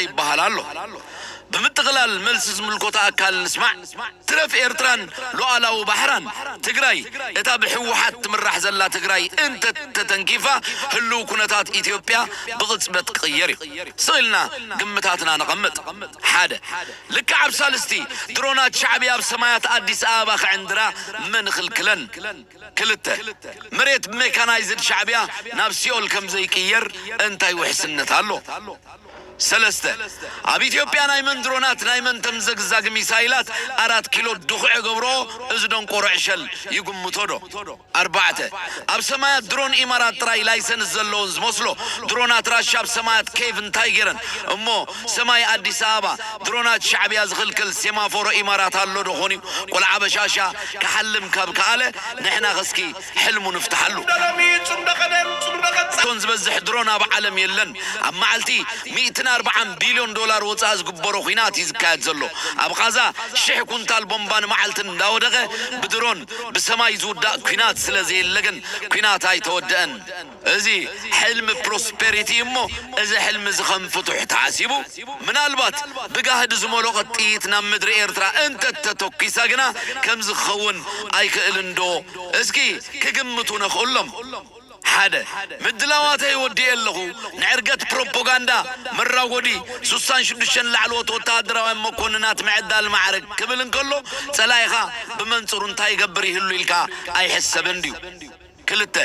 ይበሃል ኣሎ። ብምጥቕላል መልሲ ዝምልኮታ ኣካል ንስማዕ። ትረፍ ኤርትራን ሉዓላዊ ባሕራን፣ ትግራይ፣ እታ ብህወሓት ትምራሕ ዘላ ትግራይ እንተ ተተንኪፋ፣ ህልው ኩነታት ኢትዮጵያ ብቕጽበት ክቕየር እዩ። ስቕ ኢልና ግምታትና ነቐምጥ። ሓደ፣ ልክዕ ኣብ ሳልስቲ ድሮናት ሻዕብያ ኣብ ሰማያት ኣዲስ ኣበባ ክዕንድራ መን ይኽልክለን? ክልተ፣ መሬት ብሜካናይዝድ ሻዕብያ ናብ ሲኦል ከም ዘይቅየር እንታይ ውሕስነት ኣሎ? ሰለስተ፣ ኣብ ኢትዮጵያ ናይ መን ድሮናት ናይ መን ተምዘግዛግ ሚሳይላት ኣራት ኪሎ ድኹዕ ገብሮ? እዚ ደንቆሮ ዕሸል ይግምቶ ዶ? ኣርባዕተ፣ ኣብ ሰማያት ድሮን ኢማራት ጥራይ ላይሰንስ ዘለዎን ዝመስሎ ድሮናት ራሻ ኣብ ሰማያት ኬቭ እንታይ ገይረን? እሞ ሰማይ ኣዲስ ኣበባ ድሮናት ሻዕብያ ዝኽልክል ሴማፎሮ ኢማራት ኣሎ ዶ ኾን እዩ? ቆልዓ በሻሻ ክሓልም ካብ ከኣለ ንሕና ኸስኪ ሕልሙ ንፍትሓሉ። ቶን ዝበዝሕ ድሮን ኣብ ዓለም የለን። ኣብ መዓልቲ ሚእትን ኣርባዓን ቢልዮን ዶላር ወፃእ ዝግበሮ ኲናት እዩ ዝካየድ ዘሎ። ኣብ ቓዛ ሽሕ ኩንታል ቦምባ ንመዓልቲ እንዳወደቐ ብድሮን ብሰማይ ዝውዳእ ኲናት ስለ ዘየለ ግን ኲናት ኣይተወደአን። እዚ ሕልሚ ፕሮስፔሪቲ እሞ እዚ ሕልሚ እዚ ከም ፍቱሕ ተሓሲቡ ምናልባት ብጋህዲ ዝመለቐት ጥይት ናብ ምድሪ ኤርትራ እንተተተኲሳ ግና ከምዚ ክኸውን ኣይክእልን ዶ? እስኪ ክግምቱ ነኽእሎም። ሓደ፣ ምድላዋተይ ወዲኤ ኣለኹ። ንዕርገት ፕሮፓጋንዳ መራጎዲ ሱሳን ሽዱሽተን ላዕለዎት ወተሃደራውያን መኮንናት ምዕዳል ማዕረግ ክብል እንከሎ ጸላኢኻ ብመንጽሩ እንታይ ይገብር ይህሉ ኢልካ ኣይሕሰብን ድዩ? ክልተ፣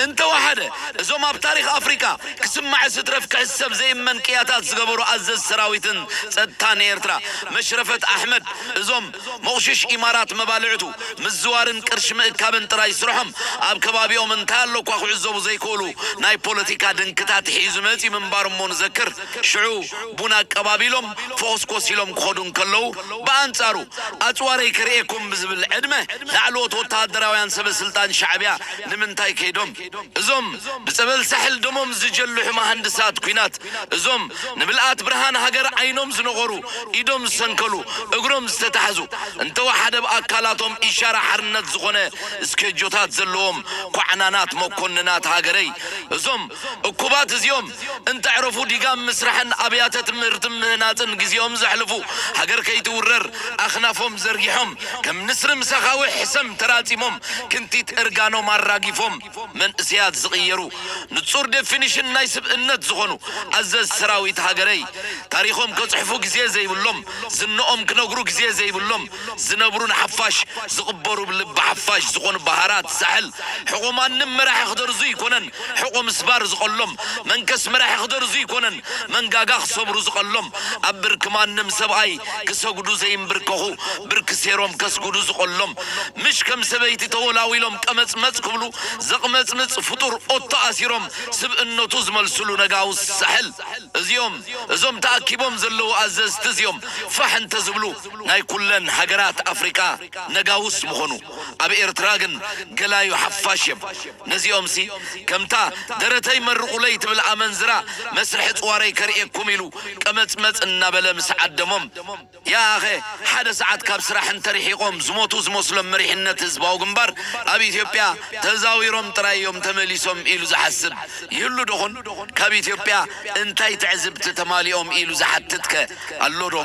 እንተወሓደ እዞም ኣብ ታሪኽ ኣፍሪቃ ክስማዕ ስትረፍ ክሕሰብ ዘይመን ቅያታት ዝገበሩ ኣዘዝ ሰራዊትን ጸጥታን ኤርትራ መሽረፈት ኣሕመድ እዞም መቑሽሽ ኢማራት መባልዕቱ ምዝዋርን ቅርሺ ምእካብን ጥራይ ስርሖም ኣብ ከባቢኦም እንታይ ኣሎ እኳ ክዕዘቡ ዘይክእሉ ናይ ፖለቲካ ድንክታት ሒዙ መጺ ምንባር እሞ ንዘክር። ሽዑ ቡን ኣቀባቢሎም ፎኾስኮስ ኢሎም ክኸዱ እንከለዉ ብኣንጻሩ ኣጽዋረይ ከርእየኩም ብዝብል ዕድመ ላዕለዎት ወተሃደራውያን ሰበ ስልጣን ሻዕብያ ንምንታይ ከይዶም? እዞም ብጸበል ሳሕል ደሞም ዝጀልሑ መሃንድሳት ኲናት እዞም ንምልኣት ብርሃን ሃገር ዓይኖም ዝነቖሩ ኢዶም ዝሰንከሉ እግሮም ዝተታሕዙ እንተወሓደ ብኣካላቶም ኢሻራ ሓርነት ዝኾነ እስኬጆታት ዘለዎም ኳዕናናት መኮንናት ሃገረይ እዞም እኩባት እዚኦም እንተዕረፉ ዲጋም ምስራሕን ኣብያተ ትምህርቲ ምህናፅን ግዜኦም ዘሕልፉ ሃገር ከይትውረር ኣኽናፎም ዘርጊሖም ከም ንስሪ ምሳኻዊ ሕሰም ተራፂሞም ክንቲት እርጋኖም ኣራጊፎም መንእስያት ዝቕየሩ ንጹር ዴፊኒሽን ናይ ስብእነት ዝኾኑ ኣዘዝ ሰራዊት ሃገረይ ታሪኾም ከጽሕፉ ግዜ ዘይብሎም ዝንኦም ክነግሩ ግዜ ዘይብሎም ዝነብሩ ንሓፋሽ ዝቕበሩ ብልቢ ሓፋሽ ዝኾኑ ባህራት ሳሕል ሕቖ ማንም መራሒ ክደርዙ ይኮነን ሕቖ ምስባር ዝቐሎም መንከስ መራሒ ክደርዙ ይኮነን መንጋጋ ክሰብሩ ዝቐሎም ኣብ ብርኪ ማንም ሰብኣይ ክሰግዱ ዘይንብርከኹ ብርኪ ሴሮም ከስግዱ ዝቐሎም ምሽ ከም ሰበይቲ ተወላዊሎም ቀመጽመጽ ክብሉ ዘቕመጽምጽ ፍጡር ኦቶ ኣሲሮም ስብእነቱ ዝመልስሉ ነጋውስ ሳሕል እዚኦም እዞም ተኣኪቦም ዘለዉ ኣዘዝቲ እዚኦም ፋሕ እንተ ዝብሉ ናይ ኩለን ሃገራት ኣፍሪቃ ነጋውስ ምኾኑ ኣብ ኤርትራ ግን ገላዩ ሓፋሽ እዮም ነዚኦምሲ ከምታ ደረተይ መርቑለይ ትብል ኣመንዝራ መስርሒ ጽዋረይ ከርእየኩም ኢሉ ቀመጽመጽ እናበለ ምስ ዓደሞም ያኸ ሓደ ሰዓት ካብ ስራሕ እንተርሒቖም ዝሞቱ ዝመስሎም መሪሕነት ህዝባዊ ግንባር ኣብ ኢትዮጵያ ተዛዊሮም ጥራይ እዮም ተመሊሶም ኢሉ ዝሓስብ ይህሉ ዶኹን? ካብ ኢትዮጵያ እንታይ ትዕዝብቲ ተማሊኦም ኢሉ ዝሓትትከ ኣሎ ዶ?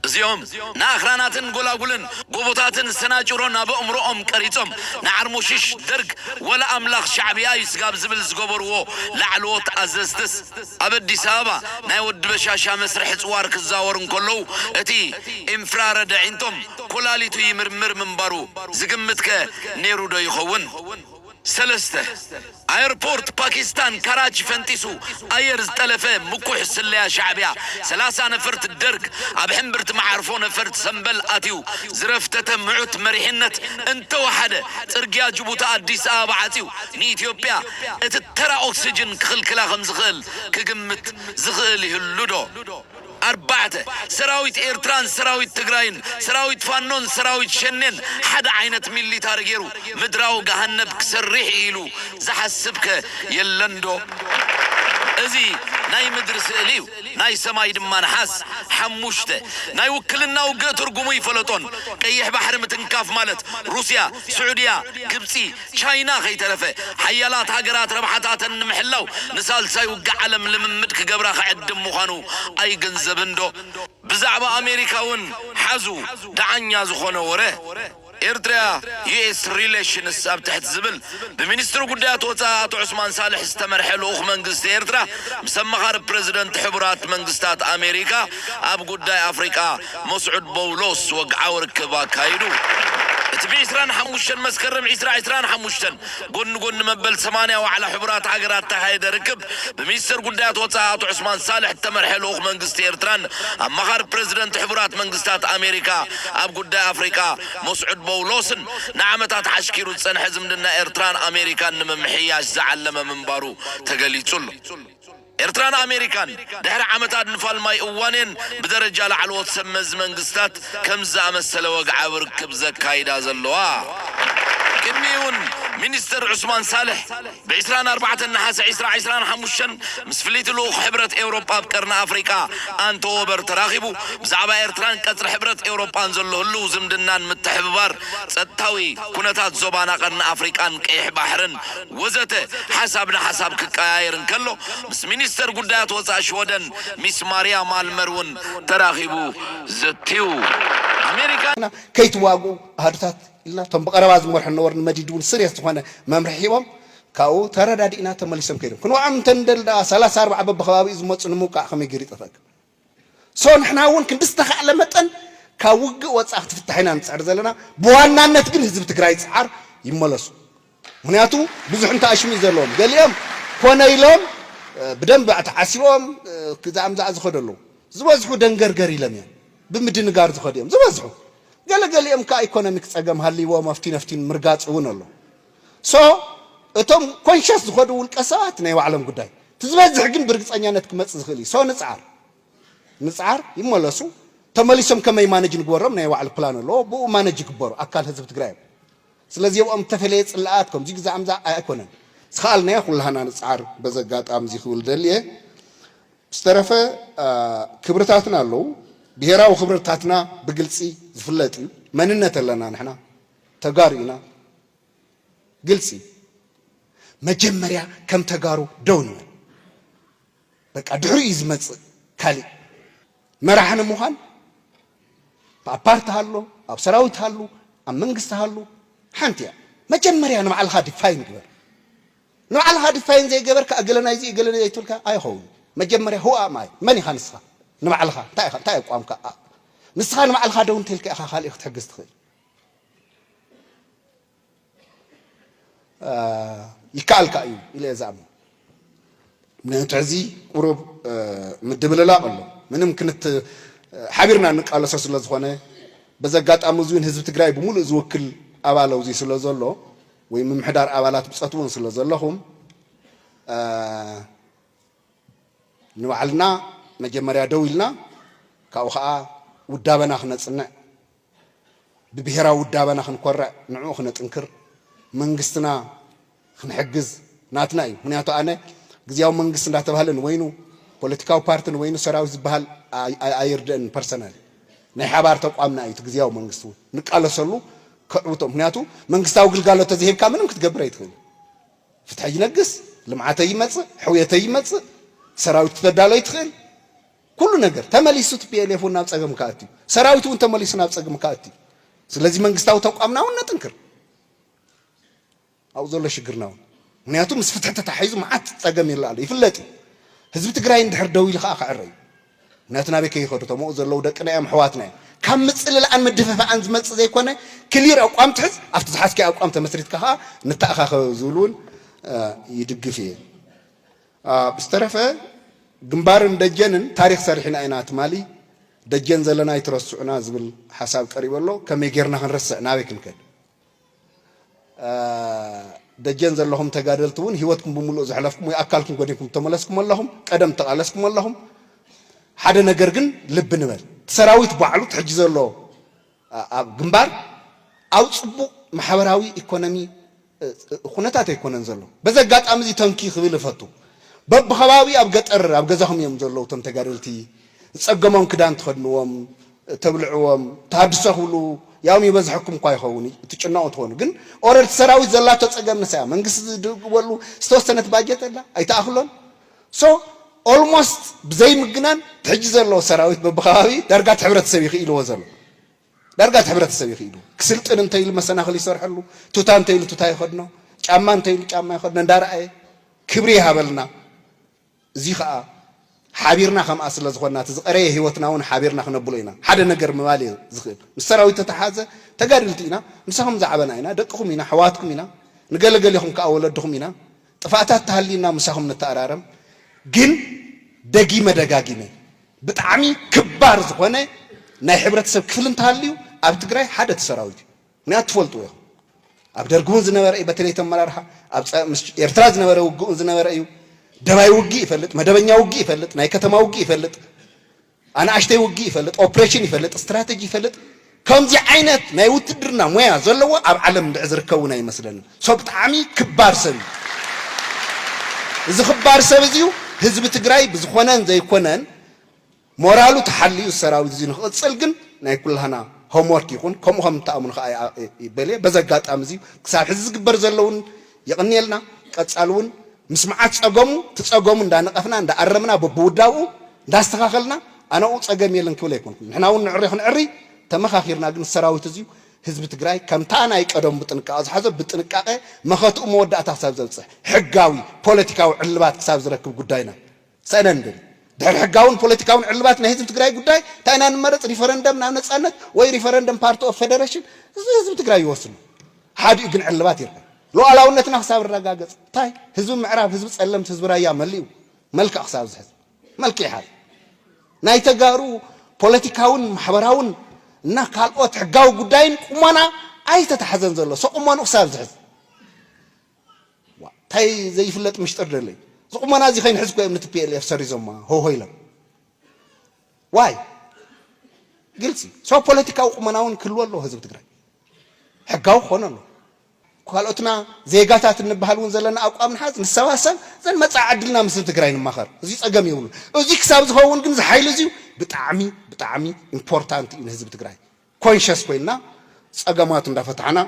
እዚኦም ንኣኽራናትን ጎላጉልን ጎቦታትን ሰናጭሮን ኣብ ኣእምሮኦም ቀሪጾም ንዓርሞሽሽ ደርግ ወላ ኣምላኽ ሻዕብያ እዩ ስጋብ ዝብል ዝገበርዎ ላዕለዎት ኣዘዝትስ ኣብ ኣዲስ ኣበባ ናይ ወዲ በሻሻ መስርሒ ጽዋር ክዛወሩ እንከለዉ እቲ ኢንፍራረድ ኣዒንቶም ኮላሊቱ ይምርምር ምንባሩ ዝግምትከ ነይሩ ዶ ይኸውን? ሰለስተ ኣየርፖርት ፓኪስታን ካራቺ ፈንጢሱ ኣየር ዝጠለፈ ምኩሕ ስለያ ሻዕብያ ሰላሳ ነፈርቲ ደርግ ኣብ ሕምብርቲ መዓርፎ ነፈርቲ ሰምበል ኣትዩ ዝረፍተተ ምዑት መሪሕነት እንተወሓደ ጽርግያ ጅቡቲ ኣዲስ ኣበባ ዓጽዩ ንኢትዮጵያ እቲ ተራ ኦክስጅን ክኽልክላ ከም ዝኽእል ክግምት ዝኽእል ይህሉ ዶ? ኣርባዕተ ሰራዊት ኤርትራን ሰራዊት ትግራይን ሰራዊት ፋኖን ሰራዊት ሸኔን ሓደ ዓይነት ሚሊታሪ ገይሩ ምድራዊ ገሃነብ ክሰርሕ ኢሉ ዝሓስብከ የለንዶ? እዚ ናይ ምድሪ ስእሊ እዩ፣ ናይ ሰማይ ድማ ነሓስ። ሓሙሽተ፣ ናይ ውክልና ውግእ ትርጉሙ ይፈለጦን። ቀይሕ ባሕሪ ምትንካፍ ማለት ሩስያ፣ ስዑድያ፣ ግብጺ፣ ቻይና ከይተረፈ ሓያላት ሃገራት ረብሓታተን ንምሕላው ንሳልሳይ ውግእ ዓለም ልምምድ ክገብራ ክዕድም ምዃኑ ኣይግንዘብን ዶ? ብዛዕባ ኣሜሪካ እውን ሓዙ ደዓኛ ዝኾነ ወረ። ኤርትራ ዩ ኤስ ሪሌሽንስ ኣብ ትሕቲ ዝብል ብሚኒስትሪ ጉዳያት ወፃኢ ኣቶ ዑስማን ሳልሕ ዝተመርሐ ልኡኽ መንግስቲ ኤርትራ ምስ ኣማኻሪ ፕረዚደንት ሕቡራት መንግስታት ኣሜሪካ ኣብ ጉዳይ ኣፍሪቃ መስዑድ በውሎስ ወግዓዊ ርክብ ኣካይዱ። እቲ ብ ዕስራን ሓሙሽተን መስከረም ዕስራ ዕስራን ሓሙሽተን ጎኒ ጎኒ መበል ሰማንያ ዋዕላ ሕቡራት ሃገራት ተኻየደ ርክብ ብሚኒስትር ጉዳያት ወፃኢ ኣቶ ዑስማን ሳልሕ እተመርሐ ልኡኽ መንግስቲ ኤርትራን ኣማኻሪ ፕረዚደንት ሕቡራት መንግስታት ኣሜሪካ ኣብ ጉዳይ ኣፍሪቃ መስዑድ በውሎስን ንዓመታት ዓሽኪሩ ዝፀንሐ ዝምድና ኤርትራን ኣሜሪካን ንምምሕያሽ ዝዓለመ ምንባሩ ተገሊጹ ኣሎ። ኤርትራን ኣሜሪካን ድሕሪ ዓመታት ንፋልማይ እዋን እየን ብደረጃ ላዕለዎት ሰብ መዚ መንግስታት ከምዚ ዝኣመሰለ ወግዓዊ ርክብ ዘካይዳ ዘለዋ። ቅድሚኡ እውን ሚኒስተር ዑስማን ሳልሕ ብ ዕስራን ኣርባዕተን ነሓሰ ዕስራ ዕስራን ሓሙሽተን ምስ ፍልይቲ ልኡኽ ሕብረት ኤውሮጳ ኣብ ቀርኒ ኣፍሪቃ ኣንቶወበር ተራኺቡ ብዛዕባ ኤርትራን ቀጽሪ ሕብረት ኤውሮጳን ዘሎ ህልው ዝምድናን ምትሕብባር ጸጥታዊ ኩነታት ዞባና ቀርኒ ኣፍሪቃን ቀይሕ ባሕርን ወዘተ ሓሳብ ንሓሳብ ክቀያየር እንከሎ ምስ ሚኒስተር ጉዳያት ወጻኢ ሽወደን ሚስ ማርያ ማልመር እውን ተራኺቡ ዘትዩ። ኣሜሪካ ከይትዋግኡ ኣሃዱታት ኢልና እቶም ብቐረባ ዝመርሑ ነበሩ ንመዲድ እውን ስርየስ ዝኾነ መምርሒ ሂቦም ካብኡ ተረዳዲእና ተመሊሶም ከይዶም ክንወዓም እንተ ንደሊ ደኣ ሰላሳ ኣርባዓ በብከባቢኡ ዝመፁ ንምውቃዕ ከመይ ገይሩ ይጠፍአካ ሶ ንሕና እውን ክንዲ ዝተኻእለ መጠን ካብ ውግእ ወፃእ ክትፍታሕ ኢና ንፅዕር ዘለና ብዋናነት ግን ህዝቢ ትግራይ ፅዓር ይመለሱ ምክንያቱ ብዙሕ እንተኣሽሙ ዘለዎም ገሊኦም ኮነ ኢሎም ብደንብ ተዓሲቦም ክዛምዛዕ ዝኸዱ ኣለዉ ዝበዝሑ ደንገርገር ኢሎም እዮም ብምድንጋር ዝኸዱ እዮም ዝበዝሑ ገለገሊኦም ከዓ ኢኮኖሚክ ፀገም ሃልይዎም ኣፍቲ ነፍቲን ምርጋፅ እውን ኣሎ ሶ እቶም ኮንሸስ ዝኸዱ ውልቀ ሰባት ናይ ባዕሎም ጉዳይ እቲ ዝበዝሕ ግን ብርግፀኛነት ክመፅ ዝኽእል እዩ ሶ ንፅዓር ንፅዓር ይመለሱ ተመሊሶም ከመይ ማነጅ ንግበሮም ናይ ባዕሉ ፕላን ኣለዎ ብኡ ማነጅ ይግበሩ ኣካል ህዝቢ ትግራይ እዮም ስለዚ ኣብኦም እተፈለየ ፅላኣት ከምዚ ግዛዕ ምዛዕ ኣይኮነን ዝኸኣልናዮ ኩላህና ንፅዓር በዚ ኣጋጣሚ እዚ ክብል ደልየ ዝተረፈ ክብርታትና ኣለዉ ብሄራዊ ክብርታትና ብግልፂ ዝፍለጥ እዩ መንነት ኣለና ንሕና ተጋሩ ኢና ግልፂ መጀመርያ ከም ተጋሩ ደው ንበል በቃ ድሕሪኡ እዩ ዝመፅእ ካሊእ መራሕ ንምዃን ኣብ ፓርቲ ሃሎ ኣብ ሰራዊት ሃሉ ኣብ መንግስቲ ሃሉ ሓንቲ እያ መጀመርያ ንባዕልኻ ዲፋይን ግበር ንባዕልኻ ዲፋይን ዘይገበርካ እገለ ናይዚ እገለ ዘይትብልካ ኣይኸውን መጀመርያ who am I መን ኢኻ ንስኻ ንባዕልኻ እንታይ ኢኻ እንታይ ኣቋምካ ንስኻ ንባዕልኻ ደው እንተልካ ኢኻ ካልእ ክትሕግዝ ትኽእል ይከኣል ከኣ እዩ ኢለ እየ ዝኣምን። ምክንያቱ ሕዚ ቁሩብ ምድብልላቕ ኣሎ። ምንም ክንት ሓቢርና እንቃለሶ ስለ ዝኾነ በዚ ኣጋጣሚ እዚ እውን ህዝቢ ትግራይ ብምሉእ ዝውክል ኣባል ኣብዚ ስለ ዘሎ ወይ ምምሕዳር ኣባላት ብፆት እውን ስለ ዘለኹም ንባዕልና መጀመርያ ደው ኢልና ካብኡ ከዓ ውዳበና ክነፅንዕ ብብሄራዊ ውዳበና ክንኮርዕ ንዕኡ ክነጥንክር መንግስትና ክንሕግዝ ናትና እዩ ምክንያቱ ኣነ ግዝያዊ መንግስቲ እንዳተባህለ ንወይኑ ፖለቲካዊ ፓርቲ ንወይኑ ሰራዊት ዝበሃል ኣይርድእን ፐርሰናል ናይ ሓባር ተቋምና እዩ ግዝያዊ መንግስቲ እውን ንቃለሰሉ ከዕውቶ ምክንያቱ መንግስታዊ ግልጋሎት ተዘይህብካ ምንም ክትገብር ኣይትኽእል ፍትሐ ይነግስ፣ ልምዓተ ይመፅእ፣ ሕውየተ ይመፅእ፣ ሰራዊት ክተዳሎ ይትኽእል፣ ኩሉ ነገር ተመሊሱ ቲ ፒ ኤል ኤፍ እውን ናብ ፀገም ክኣቱ እዩ። ሰራዊት እውን ተመሊሱ ናብ ፀገም ክኣቱ እዩ። ስለዚ መንግስታዊ ተቋምና እውን ነጥንክር። ኣብኡ ዘሎ ሽግርና እውን ምክንያቱ ምስ ፍትሒ ተታሒዙ መዓት ፀገም ይላ ኣሎ ይፍለጥ እዩ። ህዝቢ ትግራይ እንድሕር ደው ኢሉ ከዓ ክዕረ እዩ። ምክንያቱ ናበይ ከይኸዱ እቶም ኣብኡ ዘለዉ ደቅና እዮም ኣሕዋትና እዮም ካብ ምፅልላኣን ምድፍፋኣን ዝመፅእ ዘይኮነ ክሊር ኣቋም ትሕዝ ኣብቲ ዝሓዝካዮ ኣቋም ተመስሪትካ ከዓ ንተኣኻኸብ ዝብል እውን ይድግፍ እየ ብዝተረፈ ግንባርን ደጀንን ታሪክ ሰሪሕና ኢና ትማሊ ደጀን ዘለና ኣይትረስዑና ዝብል ሓሳብ ቀሪቡ ኣሎ ከመይ ጌርና ክንረስዕ ናበይ ክንከድ ደጀን ዘለኹም ተጋደልቲ እውን ህይወትኩም ብምሉእ ዘሕለፍኩም ወይ ኣካልኩም ጎዲንኩም ተመለስኩም ኣለኹም ቀደም ተቓለስኩም ኣለኹም ሓደ ነገር ግን ልቢ ንበል እቲ ሰራዊት ባዕሉ ትሕጂ ዘሎ ኣብ ግንባር ኣብ ፅቡቕ ማሕበራዊ ኢኮኖሚ ኩነታት ኣይኮነን ዘሎ በዚ ኣጋጣሚ እዚ ተንኪ ክብል እፈቱ በብኸባቢ ኣብ ገጠር ኣብ ገዛኹም እዮም ዘለዉ እቶም ተጋደልቲ። ዝጸገሞም ክዳን ትኸድንዎም፣ ተብልዕዎም፣ ተሃድሶ ክብሉ ያውም ይበዝሐኩም እኳ ይኸውን፣ ትጭነቑ ትኾኑ። ግን ኦረድ ሰራዊት ዘላቶ ጸገም ንሳ እያ። መንግስቲ ዝድግበሉ ዝተወሰነት ባጀት ኣላ፣ ኣይተኣኽሎን። So almost ብዘይምግናን ሕጂ ዘሎ ሰራዊት በብኸባቢ ዳርጋ እቲ ሕብረተሰብ ይኽኢልዎ ዘሎ። ዳርጋ እቲ ሕብረተሰብ ይኽኢሉ። ክስልጥን እንተኢሉ መሰናኽል ይሰርሐሉ፣ ቱታ እንተኢሉ ቱታ ይኸድኖ፣ ጫማ እንተኢሉ ጫማ ይኸድኖ እንዳረኣየ ክብሪ ይሃበልና። እዚ ኸኣ ሓቢርና ከምኣ ስለ ዝኾንና እቲ ዝቐረየ ህይወትና እውን ሓቢርና ክነብሎ ኢና። ሓደ ነገር ምባል እየ ዝኽእል። ምስ ሰራዊት ተተሓዘ ተጋደልቲ ኢና፣ ምሳኹም ዝዓበና ኢና፣ ደቅኹም ኢና፣ ኣሕዋትኩም ኢና፣ ንገለገሊኹም ከኣ ወለድኹም ኢና። ጥፋእታት ተሃልዩና ምሳኹም ንተኣራረም። ግን ደጊመ ደጋጊመ ብጣዕሚ ክባር ዝኾነ ናይ ሕብረተሰብ ክፍሊ እንተሃልዩ ኣብ ትግራይ ሓደ እቲ ሰራዊት እዩ። ምክንያቱ ትፈልጥዎ ኢኹም። ኣብ ደርጊ እውን ዝነበረ እዩ፣ በተለይ እቲ ኣመራርሓ ኣብ ጸ- ምስ ኤርትራ ዝነበረ ውግእ እውን ዝነበረ እዩ። ደባይ ውግእ ይፈልጥ፣ መደበኛ ውግእ ይፈልጥ፣ ናይ ከተማ ውግእ ይፈልጥ፣ ኣናእሽተይ ውግእ ይፈልጥ፣ ኦፕሬሽን ይፈልጥ፣ ስትራተጂ ይፈልጥ። ከምዚ ዓይነት ናይ ውትድርና ሞያ ዘለዎ ኣብ ዓለም እንድዒ ዝርከቡ ናይ ይመስለኒ። ሶ ብጣዕሚ ክባር ሰብ እዩ። እዚ ክባር ሰብ እዚዩ ህዝቢ ትግራይ ብዝኾነን ዘይኮነን ሞራሉ ተሓልዩ ሰራዊት እዚ ንክቕፅል ግን ናይ ኩላህና ሆምወርክ ይኹን፣ ከምኡ ከም እትኣምኑ ከዓ ይበልየ። በዚ ኣጋጣሚ እዚ ክሳብ ሕዚ ዝግበር ዘለውን የቕንየልና። ቀፃሊ እውን ምስ መዓት ፀገሙ፣ እቲ ፀገሙ እንዳነቐፍና እንዳኣረምና በብውዳብኡ እንዳስተኻኸልና ኣነኡ ፀገም የለን ክብል ኣይኮንኩን። ንሕና እውን ንዕሪ ክንዕሪ ተመኻኺርና፣ ግን ሰራዊት እዚዩ ህዝቢ ትግራይ ከምታ ናይ ቀደሙ ብጥንቃቐ ዝሓዞ ብጥንቃቐ መኸትኡ መወዳእታ ክሳብ ዘብፅሕ ሕጋዊ ፖለቲካዊ ዕልባት ክሳብ ዝረክብ ጉዳይና ሰእነ ንደሊ። ድሕሪ ሕጋውን ፖለቲካውን ዕልባት ናይ ህዝቢ ትግራይ ጉዳይ እንታይ ኢና ንመረፅ? ሪፈረንደም ናብ ነፃነት ወይ ሪፈረንደም ፓርቲ ኦፍ ፌደሬሽን? እዚ ህዝቢ ትግራይ ይወስኑ። ሓዲኡ ግን ዕልባት ይርከብ። ሉዓላውነትና ክሳብ ረጋገፅ እንታይ ህዝቢ ምዕራብ፣ ህዝቢ ፀለምቲ፣ ህዝቢ ራያ መሊኡ መልክዕ ክሳብ ዝሕዝ መልክዕ ይሓዝ። ናይ ተጋሩ ፖለቲካውን ማሕበራውን እና ካልኦት ሕጋዊ ጉዳይን ቁመና ኣይተታሕዘን ዘሎ ሰቁመኑ ክሳብ ዝሕዝ እንታይ ዘይፍለጥ ምሽጥር ደለይ? እዚ ቁመና እዚ ከይንሕዝ እኮ እዮም ንቲ ፒ ኤል ኤፍ ሰሪዞማ ሆሆ ኢሎም። ዋይ ግልፂ ሰው ፖለቲካዊ ቁመና እውን ክህልዎ ኣለዎ ህዝቢ ትግራይ። ሕጋዊ ክኾነ ኣለዎ። ካልኦትና ዜጋታት እንበሃል እውን ዘለና ኣቋም ንሓዝ፣ ንሰባሰብ፣ ዘን መፃ ዕድልና ምስ ህዝቢ ትግራይ ንማኸር። እዚ ፀገም የብሉ። እዚ ክሳብ ዝኸውን ግን እዚ ሓይሊ እዚ ብጣዕሚ ብጣዕሚ ኢምፖርታንት እዩ ንህዝቢ ትግራይ። ኮንሸስ ኮይና ፀገማት እንዳፈታሕና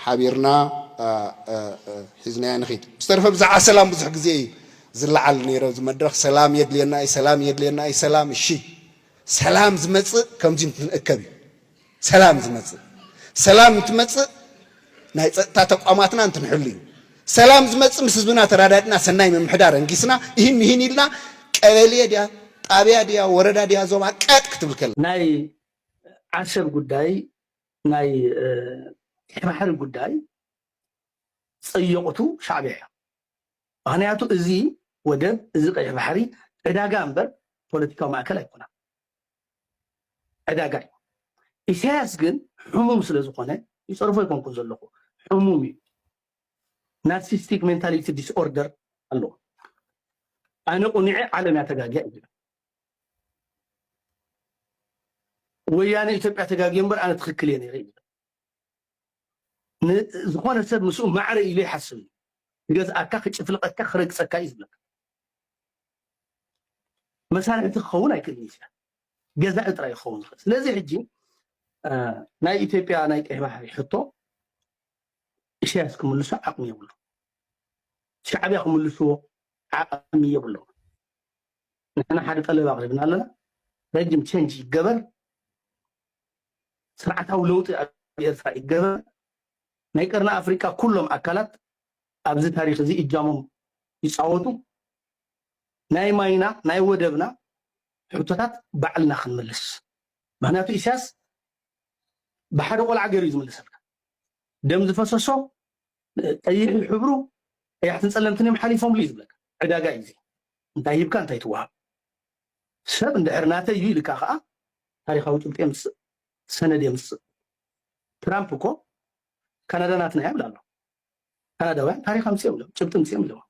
ሓቢርና ሒዝናያ ንኺድ። ብዝተረፈ ብዛዕባ ሰላም ብዙሕ ግዜ እዩ ዝለዓል ነይረ ኣብዚ መድረኽ። ሰላም የድልየና እዩ፣ ሰላም የድልየና እዩ፣ ሰላም። እሺ ሰላም ዝመፅእ ከምዚ እንትንእከብ እዩ። ሰላም ዝመፅእ ሰላም እንትመፅእ ናይ ፀጥታ ተቋማትና እንትንሕሉ እዩ። ሰላም ዝመፅእ ምስ ህዝብና ተራዳድና ሰናይ ምምሕዳር እንጊስና ይህን ይህን ኢልና ቀበሌ ድያ ጣብያ ድያ ወረዳ ድያ ዞባ ቀጥ ክትብል ከላ ናይ ዓሰብ ጉዳይ ናይ ቀይ ባሕሪ ጉዳይ ፀየቑቱ ሻዕብያ እዮም። ምክንያቱ እዚ ወደብ እዚ ቀይሕ ባሕሪ ዕዳጋ እምበር ፖለቲካዊ ማእከል ኣይኮነን። ዕዳጋ እዩ። ኢሳያስ ግን ሕሙም ስለ ዝኾነ ይፀርፎ ኣይኮንኩን ዘለኹ፣ ሕሙም እዩ። ናርሲስቲክ ሜንታሊቲ ዲስኦርደር ኣለዎ። ኣነ ቁኒዐ ዓለም እያ ተጋግያ እዩ ዝብል። ወያነ ኢትዮጵያ ተጋግዮ እምበር ኣነ ትኽክል እየ ነይረ እዩ ዝብል። ዝኾነ ሰብ ምስኡ ማዕረ ኢሉ ይሓስብ እዩ። ክገዝኣካ፣ ክጭፍልቐካ፣ ክረግፀካ እዩ ዝብለካ። መሳርሕቲ ክኸውን ኣይክእልን እዩ። ገዛኢ ጥራይ ክኸውን ዝኽእል። ስለዚ ሕጂ ናይ ኢትዮጵያ ናይ ቀይ ባሕሪ ሕቶ ኢሳያስ ክምልሶ ዓቕሚ የብሉ። ሻዕብያ ክምልስዎ ዓቕሚ የብሎም። ንሕና ሓደ ጠለብ ኣቕሪብና ኣለና። ረጅም ቸንጅ ይገበር፣ ስርዓታዊ ለውጢ ኣብ ኤርትራ ይገበር። ናይ ቀርኒ ኣፍሪቃ ኩሎም ኣካላት ኣብዚ ታሪኽ እዚ እጃሞም ይፃወቱ። ናይ ማይና ናይ ወደብና ሕቶታት ባዕልና ክንምልስ። ምክንያቱ ኢሳያስ ብሓደ ቆልዓ ገይሩ እዩ ዝምልሰልካ። ደም ዝፈሰሶ ቀይሕ ሕብሩ ቀያሕትን ፀለምትን እዮም ሓሊፎምሉ እዩ ዝብለካ። ዕዳጋ እዩ እዚ። እንታይ ሂብካ እንታይ ትወሃብ። ሰብ እንድሕር ናተይ እዩ ኢልካ ከዓ ታሪካዊ ጭብጢ የምፅእ፣ ሰነድ የምፅእ። ትራምፕ እኮ ካናዳ ናትና እያ ይብል ኣሎ። ካናዳውያን ታሪክ ኣምፅኦም ኢሎም፣ ጭብጢ ኣምፅኦም ኢሎም።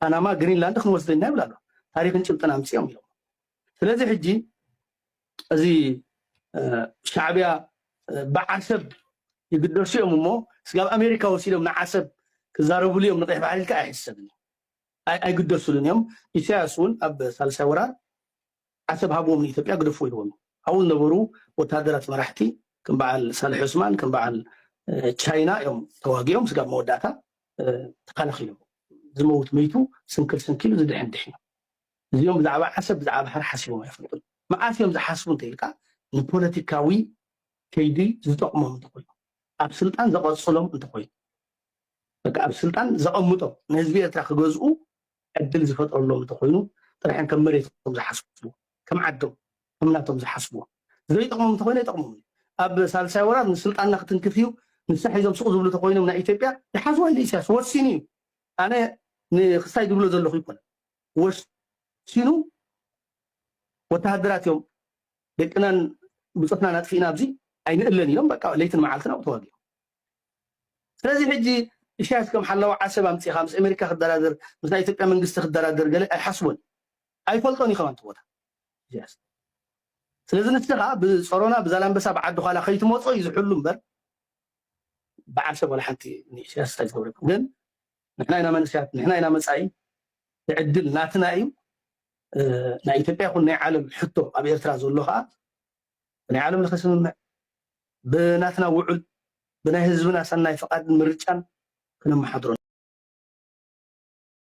ፓናማ፣ ግሪንላንድ ክንወስደና ይብል ኣሎ። ታሪክን ጭብጥን ኣምፅኦም ኢሎም። ስለዚ ሕጂ እዚ ሻዕብያ ብዓሰብ ይግደሱ እዮም እሞ ስጋብ ኣሜሪካ ወሲዶም ንዓሰብ ክዛረብሉ እዮም ንቀይሕ ባሕሪ ኢልካ ኣይሕሰብን እዩ። ኣይግደሱሉን እዮም። ኢሳያስ እውን ኣብ ሳልሳይ ወራር ዓሰብ ሃብዎም ንኢትዮጵያ ግደፍዎ ኢልዎም። ኣብኡ ዝነበሩ ወታደራት መራሕቲ ከም በዓል ሳልሕ ዑስማን ከም በዓል ቻይና እዮም ተዋጊኦም ስጋብ መወዳእታ ተኻላኺሎም። ዝመውት መይቱ፣ ስንክል ስንኪሉ፣ ዝድሕን ድሒኑ። እዚኦም ብዛዕባ ዓሰብ ብዛዕባ ባሕሪ ሓሲቦም ኣይፈልጡን። መዓስ እዮም ዝሓስቡ እንተኢልካ፣ ንፖለቲካዊ ከይዲ ዝጠቕሞም እንተኮይኑ፣ ኣብ ስልጣን ዘቐፅሎም እንተኮይኑ፣ በቃ ኣብ ስልጣን ዘቐምጦም፣ ንህዝቢ ኤርትራ ክገዝኡ ዕድል ዝፈጥረሎም እንተኮይኑ ጥራሕን ከም መሬቶም ዝሓስቡ፣ ከም ዓዶም፣ ከም ናቶም ዝሓስቡ። ዘይጠቕሞም እንተኮይኑ ኣይጠቕሞም። ኣብ ሳልሳይ ወራር ንስልጣንና ክትንክፍ እዩ፣ ንሳ ሒዞም ስቕ ዝብሉ ተኮይኖም ናይ ኢትዮጵያ ይሓዝዋ ኢሉ ኢሳያስ ወሲኑ እዩ። ኣነ ንክስታይ ዝብሎ ዘለኹ ይኮነ፣ ወሲኑ ወተሃደራት እዮም ደቅናን ብፆትናን ኣጥፊእና ኣብዚ ኣይንእለን ኢሎም በቃ ለይትን መዓልትን ኣብኡ ተዋጊኦም። ስለዚ ሕጂ ኢሳያስ ከም ሓላዊ ዓሰብ ኣምፂኻ ምስ ኣሜሪካ ክደራደር ምስ ናይ ኢትዮጵያ መንግስቲ ክደራደር ገለ ኣይሓስቦን ኣይፈልጦን እዩ ከማን ቦታ ኢሳያስ። ስለዚ ንስኻ ብፀሮና ብዛላንበሳ ብዓዲ ኋላ ከይትመፆ እዩ ዝሕሉ እምበር ብዓሰብ ወላ ሓንቲ ንኢሳያስ እንታይ ዝገብረኩም። ግን ንሕና ኢና መንእሰያት፣ ንሕና ኢና መፃኢ፣ እቲ ዕድል ናትና እዩ። ናይ ኢትዮጵያ ይኹን ናይ ዓለም ሕቶ ኣብ ኤርትራ ዘሎ ከዓ ናይ ዓለም ለኸ ስምምዕ ብናትና ውዑል ብናይ ህዝብና ሰናይ ፍቓድን ምርጫን ክነመሓድሮ